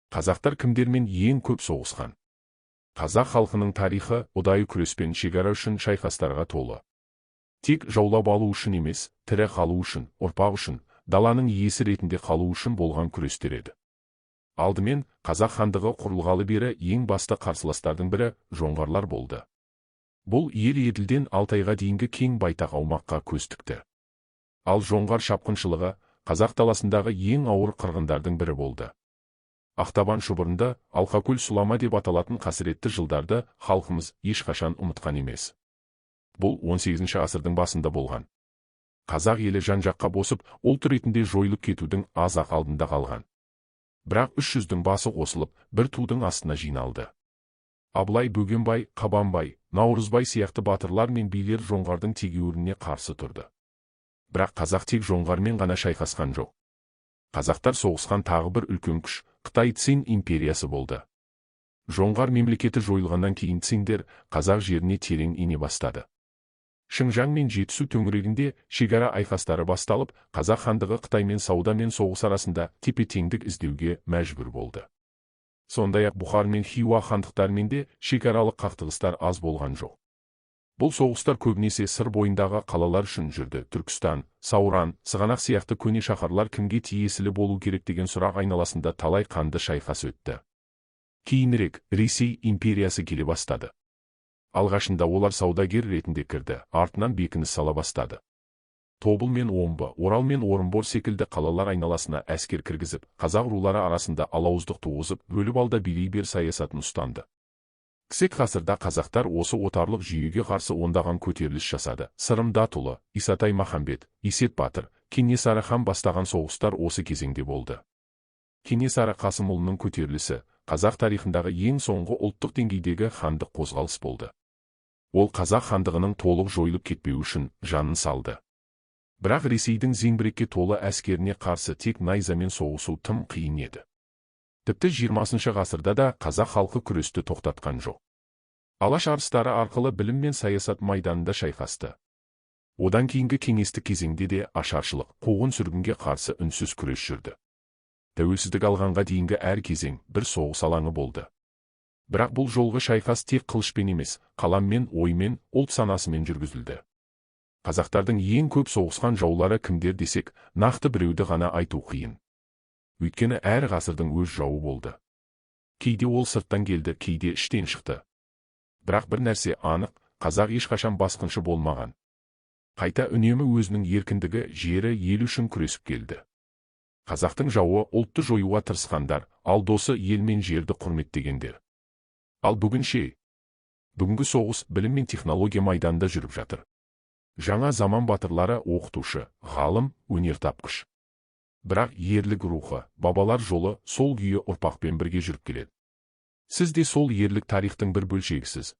Қазақтар кімдермен ең көп соғысқан? Қазақ халқының тарихы ұдайы күрес пен шекара үшін шайқастарға толы. Тек жаулап алу үшін емес, тірі қалу үшін, ұрпақ үшін, даланың иесі ретінде қалу үшін болған күрестер еді. Алдымен, Қазақ хандығы құрылғалы бері ең басты қарсыластардың бірі жоңғарлар болды. Бұл ел Еділден Алтайға дейінгі кең байтақ аумаққа көз тікті. Ал жоңғар шапқыншылығы қазақ даласындағы ең ауыр қырғындардың бірі болды. Ақтабан шұбырынды, Алқакөл сұлама деп аталатын қасіретті жылдарды халқымыз ешқашан ұмытқан емес. Бұл 18 ғасырдың басында болған. Қазақ елі жан-жаққа босып, ұлт ретінде жойылып кетудің аз-ақ алдында қалған. Бірақ 300-дің басы қосылып, бір тудың астына жиналды. Абылай, Бөгенбай, Қабанбай, Наурызбай сияқты батырлар мен билер жоңғардың тегеурініне қарсы тұрды. Бірақ қазақ тек жоңғармен ғана шайқасқан жоқ. Қазақтар соғысқан тағы бір үлкен күш Қытай Цин империясы болды. Жоңғар мемлекеті жойылғаннан кейін циндер қазақ жеріне терең ене бастады. Шыңжаң мен Жетісу төңірегінде шекара айқастары басталып, Қазақ хандығы Қытаймен сауда мен соғыс арасында тепе-теңдік іздеуге мәжбүр болды. Сондай-ақ Бұхар мен Хиуа хандықтарымен де шекаралық қақтығыстар аз болған жоқ. Бұл соғыстар көбінесе Сыр бойындағы қалалар үшін жүрді. Түркістан, Сауран, Сығанақ сияқты көне шаһарлар кімге тиесілі болу керек деген сұрақ айналасында талай қанды шайқас өтті. Кейінірек Ресей империясы келе бастады. Алғашында олар саудагер ретінде кірді, артынан бекініс сала бастады. Тобыл мен Омбы, Орал мен Орынбор секілді қалалар айналасына әскер кіргізіп, қазақ рулары арасында алауыздық туғызып, бөліп ал да билей бер саясатын ұстанды. XX ғасырда қазақтар осы отарлық жүйеге қарсы ондаған көтеріліс жасады. Сырым Датұлы, Исатай Махамбет, Есет батыр, Кенесары хан бастаған соғыстар осы кезеңде болды. Кенесары Қасымұлының көтерілісі қазақ тарихындағы ең соңғы ұлттық деңгейдегі хандық қозғалыс болды. Ол қазақ хандығының толық жойылып кетпеуі үшін жанын салды. Бірақ Ресейдің зеңбірекке толы әскеріне қарсы тек найзамен соғысу тым қиын еді. Тіпті 20 ғасырда да қазақ халқы күресті тоқтатқан жоқ. Алаш арыстары арқылы білім мен саясат майданында шайқасты. Одан кейінгі кеңестік кезеңде де ашаршылық, қуғын-сүргінге қарсы үнсіз күрес жүрді. Тәуелсіздік алғанға дейінгі әр кезең бір соғыс алаңы болды. Бірақ бұл жолғы шайқас тек қылышпен емес, қаламмен, оймен, ұлт санасымен жүргізілді. Қазақтардың ең көп соғысқан жаулары кімдер десек, нақты біреуді ғана айту қиын. Өйткені әр ғасырдың өз жауы болды. Кейде ол сырттан келді, кейде іштен шықты. Бірақ бір нәрсе анық: қазақ ешқашан басқыншы болмаған. Қайта үнемі өзінің еркіндігі, жері, елі үшін күресіп келді. Қазақтың жауы – ұлтты жоюға тырысқандар, ал досы – ел мен жерді құрметтегендер. Ал бүгін ше? Бүгінгі соғыс білім мен технология майданында жүріп жатыр. Жаңа заман батырлары – оқытушы, ғалым, өнертапқыш. Бірақ ерлік рухы, бабалар жолы сол күйі ұрпақпен бірге жүріп келеді. Сіз де сол ерлік тарихтың бір бөлшегісіз.